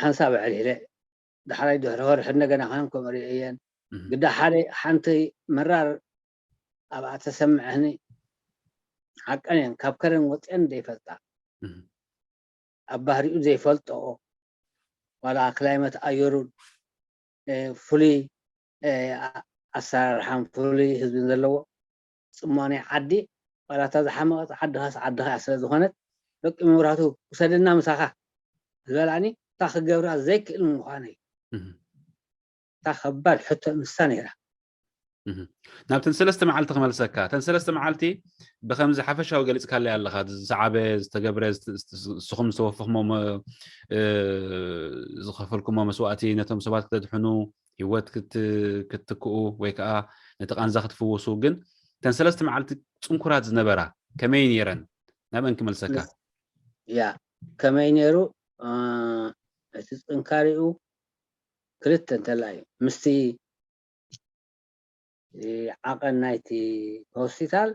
ሓንሳብ ኣዕሊለ ዳሕራይ ድሕሪ ከርሒ እንደገና ከን ከምኡ ርእየን ግዳ ሓደ ሓንቲ መራር ኣብኣ ተሰምዐኒ ሓቀን እየን ካብ ከረን ወፅአን ዘይፈልጣ ኣብ ባህሪኡ ዘይፈልጠኦ ዋላ ክላይመት ኣየሩን ፍሉይ ኣሰራርሓን ፍሉይ ህዝብን ዘለዎ ፅሞና ዓዲ ዋላ እታ ዝሓመቐት ዓድኻስ ዓድኻ እያ ስለ ዝኾነት ደቂ መብራህቱ ውሰደና ምሳኻ ዝበላኒ እታ ክገብራ ዘይክእል ምዃነይ እታ ከባድ ሕቶ ንሳ ነይራ ናብተን ሰለስተ መዓልቲ ክመልሰካ እተን ሰለስተ መዓልቲ ብከምዚ ሓፈሻዊ ገሊፅካለይ ኣለካ ዝሰዓበ ዝተገብረ ንስኹም ዝተወፈኽሞ ዝኸፈልኩሞ መስዋእቲ ነቶም ሰባት ክተድሕኑ ሂወት ክትክኡ ወይ ከዓ ነቲ ቃንዛ ክትፍውሱ ግን እተን ሰለስተ መዓልቲ ፅንኩራት ዝነበራ ከመይ ነይረን ናብአን ክመልሰካ ያ ከመይ ነይሩ እቲ ፅንካሪኡ ክልተ እንተላ እዩ ምስቲ ዓቐን ናይቲ ሆስፒታል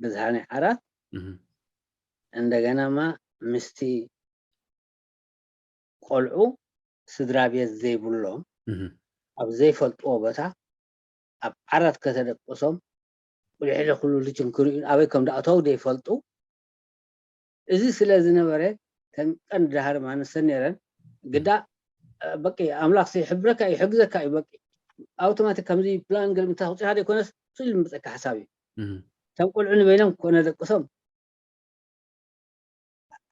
ብዝሃ ናይ ዓራት እንደገናማ ምስቲ ቆልዑ ስድራ ቤት ዘይብሎም ኣብ ዘይፈልጥዎ ቦታ ኣብ ዓራት ከተደቅሶም ቁልሕለ ኩሉ ልጅን ክርእዩ ኣበይ ከም ዳእተው ዘይፈልጡ እዚ ስለ ዝነበረ ተን ቀንዲ ዳሃር ማንሰን ነረን ግዳ በቂ ኣምላክ ይሕብረካ ይሕግዘካ እዩ በቂ ኣውቶማቲክ ከምዚ ፕላን ገለ ምታ ክፅኢኻ ዘይኮነስ ስኢሉ ምፀካ ሓሳብ እዩ ተን ቆልዑ ንበይኖም ኮነ ደቅሶም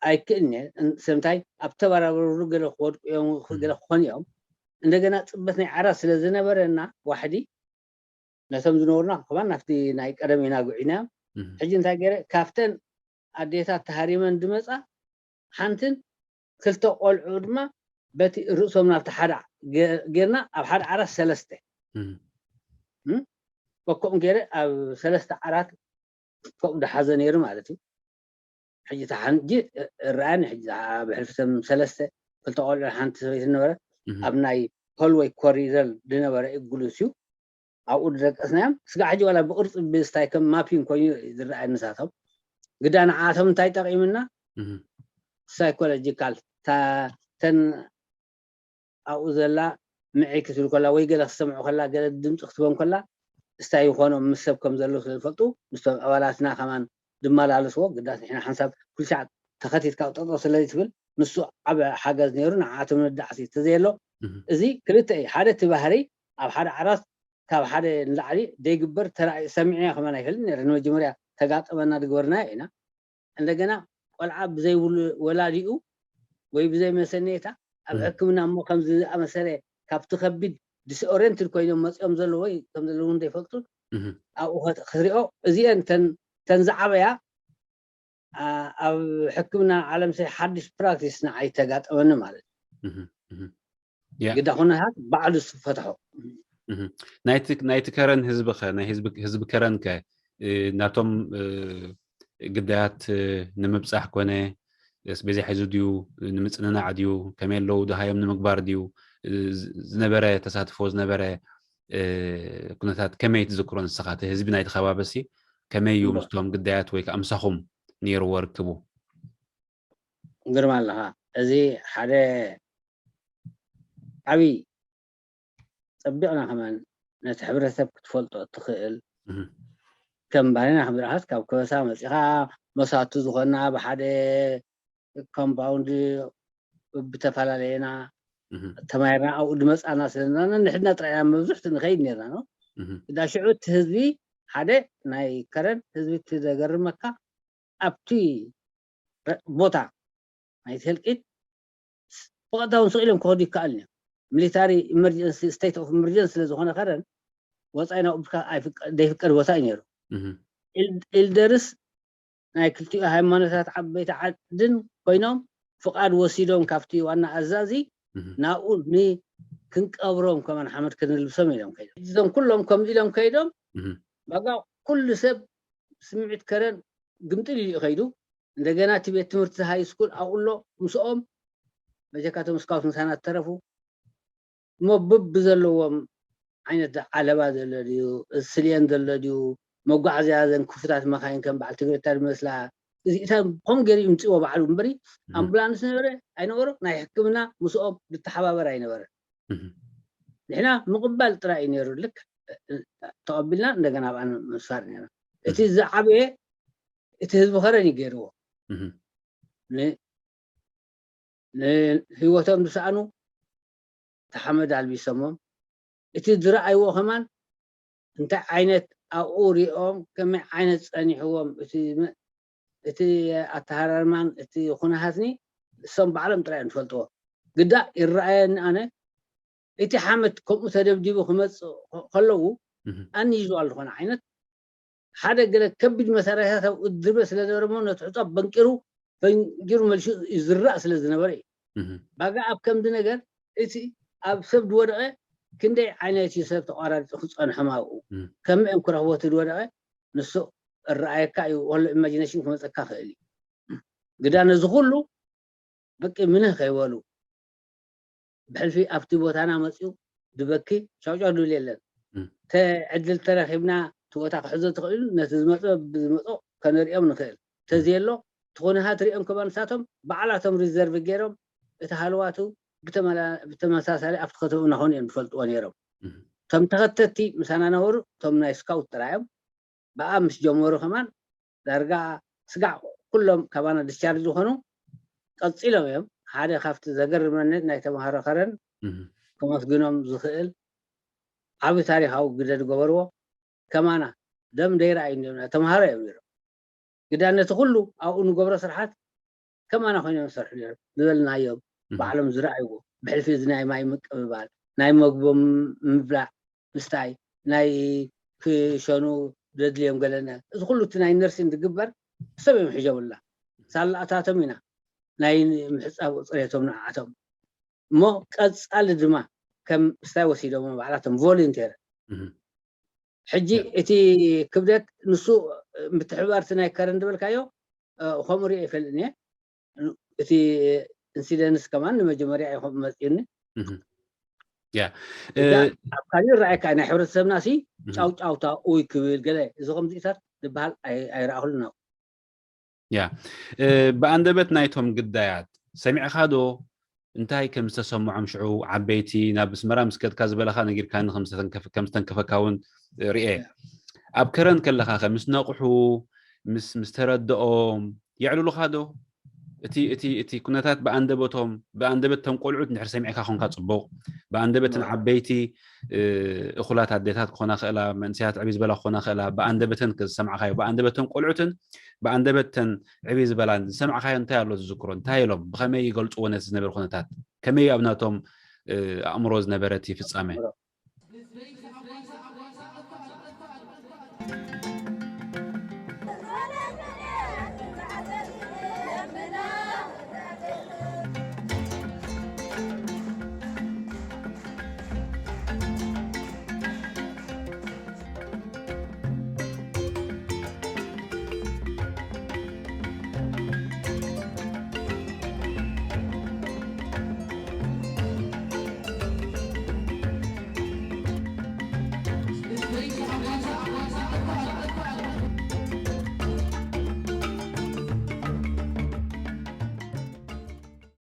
ኣይክእልን እየ ሰምታይ ኣብ ተባራበሩ ገለ ክወድቁ እዮም ገለ ክኾኑ እዮም እንደገና ፅበት ናይ ዓራት ስለ ዝነበረና ዋሕዲ ነቶም ዝነበሩና ከማን ናብቲ ናይ ቀደም ኢና ጉዒና ሕጂ እንታይ ገይረ ካብተን ኣዴታት ተሃሪመን ዝመፃ ሓንትን ክልተ ቆልዑ ድማ በቲ ርእሶም ናብቲ ሓደ ጌርና ኣብ ሓደ ዓራት ሰለስተ በኮም ገይረ ኣብ ሰለስተ ዓራት ከምኡ ዝሓዘ ነይሩ ማለት እዩ ሕጂ እታ ሓንጂ ረኣኒ ሕጂ ብሕልፊ ሰለስተ ክልተ ቆልዑ ሓንቲ ሰበይቲ ነበረ ኣብ ናይ ሆልወይ ኮሪደር ዝነበረ እጉሉስ እዩ ኣብኡ ዝደቀስናዮም ስጋ ሕጂ ዋላ ብቅርፂ ብስታይ ከም ማፒን ኮይኑ ዝረኣየ ንሳቶም ግዳ ንዓቶም እንታይ ጠቂምና ሳይኮሎጂካል ተን ኣብኡ ዘላ ምዒ ክትብል ከላ ወይ ገለ ክሰምዑ ከላ ገለ ድምፂ ክትበን ከላ እስታይ ይኾኖም ምስ ሰብ ከም ዘለዉ ስለ ዝፈልጡ ምስቶም ኣባላትና ከማን ዝመላለስዎ ግዳስ ንሕና ሓንሳብ ኩልሻዕ ተኸቲትካ ጠጠው ስለ ዝትብል ንሱ ዓብ ሓገዝ ነይሩ ንዓኣቶም ንዳዕሲ ተዘየሎ እዚ ክልተ እዩ ሓደ እቲ ባህሪ ኣብ ሓደ ዓራት ካብ ሓደ ንላዕሊ ዘይግበር ተራእዩ ሰሚዕና ከማን ኣይፈልጥ ነረ ንመጀመርያ ተጋጠመና ዝገበርናዮ ኢና እንደገና ቆልዓ ብዘይብሉ ወላዲኡ ወይ ብዘይ መሰነየታ ኣብ ሕክምና እሞ ከምዚ ዝኣመሰለ ካብቲ ከቢድ ዲስኦሬንትድ ኮይኖም መፂኦም ዘለዉ ወይ ከም ዘለዉ ዘይፈልጡ ኣብኡ ክትሪኦ እዚአን ተን ዝዓበያ ኣብ ሕክምና ዓለም ሰ ሓድሽ ፕራክቲስ ንዓይ ተጋጠመኒ ማለት እዩ ግዳ ኩነታት ባዕሉ ዝፈትሖ ናይቲ ከረን ህዝቢ ከ ናይ ህዝቢ ከረን ከ ናቶም ግዳያት ንምብፃሕ ኮነ ኣስቤዛ ሒዙ ድዩ ንምፅንናዕ ድዩ ከመይ ኣለዉ ደሃዮም ንምግባር ድዩ ዝነበረ ተሳትፎ ዝነበረ ኩነታት ከመይ ትዝክሮ ንስኻ እቲ ህዝቢ ናይቲ ከባቢ ሲ ከመይ እዩ ምስቶም ግዳያት ወይ ከዓ ምሳኹም ነይርዎ ርክቡ ግርማ ኣለኻ። እዚ ሓደ ዓብዪ ጸቢቕና ከማን ነቲ ሕብረተሰብ ክትፈልጦ እትኽእል ከም ባህልና ክንብርሃስ ካብ ከበሳ መጺኻ መሳቱ ዝኾና ብሓደ ኮምፓውንድ ብተፈላለየና ተማሂርና ኣብኡ ድመጻና ስለና ንሕድና ጥራይ ኢና መብዝሕቱ ንኸይድ ነርና ነው። እንዳ ሽዑ እቲ ህዝቢ ሓደ ናይ ከረን ህዝቢ እቲ ዘገርመካ ኣብቲ ቦታ ናይቲ ህልቂት ብቐጥታ እውን ስቕ ኢሎም ክኸዱ ይከኣል እዮም። ሚሊታሪ ኢመርጀንሲ ስቴት ኦፍ ኢመርጀንሲ ስለ ዝኾነ ከረን ወፃኢ ናብኡ ብካ ዘይፍቀድ ቦታ እዩ ነይሩ። ኢልደርስ ናይ ክልቲኡ ሃይማኖታት ዓበይቲ ዓድን ኮይኖም ፍቓድ ወሲዶም ካብቲ ዋና ኣዛዚ ናብኡ ክንቀብሮም ከማን ሓመድ ክንልብሶም ኢሎም ከይዶም እዞም ኩሎም ከምዚ ኢሎም ከይዶም ባጋ ኩሉ ሰብ ስምዒት ከረን ግምጥል ኢሉ ከይዱ እንደገና እቲ ቤት ትምህርቲ ሃይ ስኩል ኣብኡ ኣሎ ምስኦም በጀካቶም ስካውት ምሳና ተረፉ እሞ ብብ ዘለዎም ዓይነት ዓለባ ዘሎ ድዩ ስልየን ዘሎ ድዩ መጓዓዝያ ዘን ክፉታት መካይን ከም በዓል ትግርታ ዝመስላ እዚእታ ከም ገይሩ ይምፅዎ ባዕሉ እምበሪ ኣምቡላንስ ነበረ ኣይነበሮ ናይ ሕክምና ምስኦም ዝተሓባበር ኣይነበረ ንሕና ምቕባል ጥራይ እዩ ነይሩ ልክ ተቐቢልና እንደገና ኣብኣ ምስፋር ነና እቲ ዝዓበየ እቲ ህዝቢ ከረን ይገይርዎ ንህይወቶም ዝሰኣኑ ተሓመድ ኣልቢሶሞም እቲ ዝረኣይዎ ከማን እንታይ ዓይነት ኣብኡ ሪኦም ከመይ ዓይነት ፀኒሕዎም እቲ ኣተሃራርማን እቲ ኩነሃትኒ እሶም ባዕሎም ጥራይ እዮም ዝፈልጥዎ ግዳ ይረኣየኒ ኣነ እቲ ሓመድ ከምኡ ተደብዲቡ ክመፅእ ከለዉ ኣንይዝዋል ዝኾነ ዓይነት ሓደ ገለ ከቢድ መሳርያታት ኣብኡ ዝድርበ ስለ ነበረ እሞ ነቲ ሕፃ በንቂሩ ፈንጊሩ መልሹ ይዝራእ ስለ ዝነበረ እዩ ባጋ ኣብ ከምዚ ነገር እቲ ኣብ ሰብ ዝወደቐ ክንደይ ዓይነት እዩ ሰብ ተቋራሪፁ ክፀንሖም ኣብኡ ከመይ እዮም ክረኽቦ እቲ ዝወደቐ ንሱ እረኣየካ እዩ ወሎ ኢማጂኔሽን ክመፀካ ክእል እዩ ግዳ ነዚ ኩሉ በቂ ምንህ ከይበሉ ብሕልፊ ኣብቲ ቦታና መፅኡ ዝበኪ ሻውጫው ድብል የለን ተዕድል ተረኪብና እቲ ቦታ ክሕዞ ትኽእሉ ነቲ ዝመፀ ብዝመፆ ከነሪኦም ንኽእል ተዘየሎ ትኾነ ሃት ሪኦም ከባ ንሳቶም ባዕላቶም ሪዘርቭ ገይሮም እቲ ሃለዋቱ ብተመሳሳሊ ኣብቲ ከተኡ እናኾኑ እዮም ዝፈልጥዎ ነይሮም እቶም ተኸተቲ ምሳና ነበሩ እቶም ናይ ስካውት ጥራዮም ብኣ ምስ ጀመሩ ከማን ዳርጋ ስጋዕ ኩሎም ካባና ዲስቻርጅ ዝኾኑ ቀፂሎም እዮም ሓደ ካብቲ ዘገርመኒ ናይ ተምሃሮ ከረን ከመስግኖም ዝኽእል ዓብ ታሪካዊ ግደ ዝገበርዎ ከማና ደም ደይረኣዩ ተምሃሮ እዮም ነሮም ግዳ ነቲ ኩሉ ኣብኡ ንገብሮ ስርሓት ከማና ኮይኖም ዝሰርሑ ነሮም ዝበልናዮም ባዕሎም ዝረኣይዎ ብሕልፊ እዚ ናይ ማይ ምቅብባል ናይ መግቦም ምብላዕ ምስታይ ናይ ክሸኑ ዘድልዮም ገለና እዚ ኩሉ እቲ ናይ ነርሲን ዝግበር ሰብ እዮም ሒዞምላ ሳላኣታቶም ኢና ናይ ምሕፃብ ፅሬቶም ንዓቶም እሞ ቀፃሊ ድማ ከም ስታይ ወሲዶም ባዕላቶም ቮሊንቴር ሕጂ እቲ ክብደት ንሱ ምትሕባርቲ ናይ ከረን ዝበልካዮ ከምኡ ሪኦ ይፈልጥን እየ እቲ ኢንሲደንስ ከማን ንመጀመርያ እዩ ከምኡ መፅኡኒ ያ ኣብ ካሊእ ረኣየካ ናይ ሕብረተሰብና ሲ ጫውጫውታ ኡይ ክብል ገለ እዚ ከምዚታት ዝበሃል ኣይረኣክሉን ኣብ ያ ብኣንደበት ናይቶም ግዳያት ሰሚዕኻ ዶ እንታይ ከም ዝተሰምዖም ሽዑ ዓበይቲ ናብ ኣስመራ ምስ ከድካ ዝበለኻ ነጊርካኒ ከም ዝተንከፈካ እውን ርኤ ኣብ ከረን ከለኻ ከ ምስ ነቕሑ ምስ ምስ ተረድኦም የዕልሉኻ ዶ እቲ እቲ እቲ ኩነታት ብኣንደበቶም ብኣንደበት ቶም ቆልዑት እንድሕር ሰሚዕካ ኮንካ ፅቡቕ ብኣንደበትን ዓበይቲ እኹላት ኣዴታት ክኾና ክእላ መንእሰያት ዕብይ ዝበላ ክኾና ክእላ ብኣንደበተን ዝሰማዕካዮ ብኣንደበተን ቆልዑትን ብኣንደበተን ዕብይ ዝበላን ዝሰማዕካዮ እንታይ ኣሎ ዝዝክሮ እንታይ ኢሎም ብኸመይ ይገልፅዎ ነቲ ዝነበረ ኩነታት ከመይ ኣብ ናቶም ኣእምሮ ዝነበረ እቲ ፍፃመ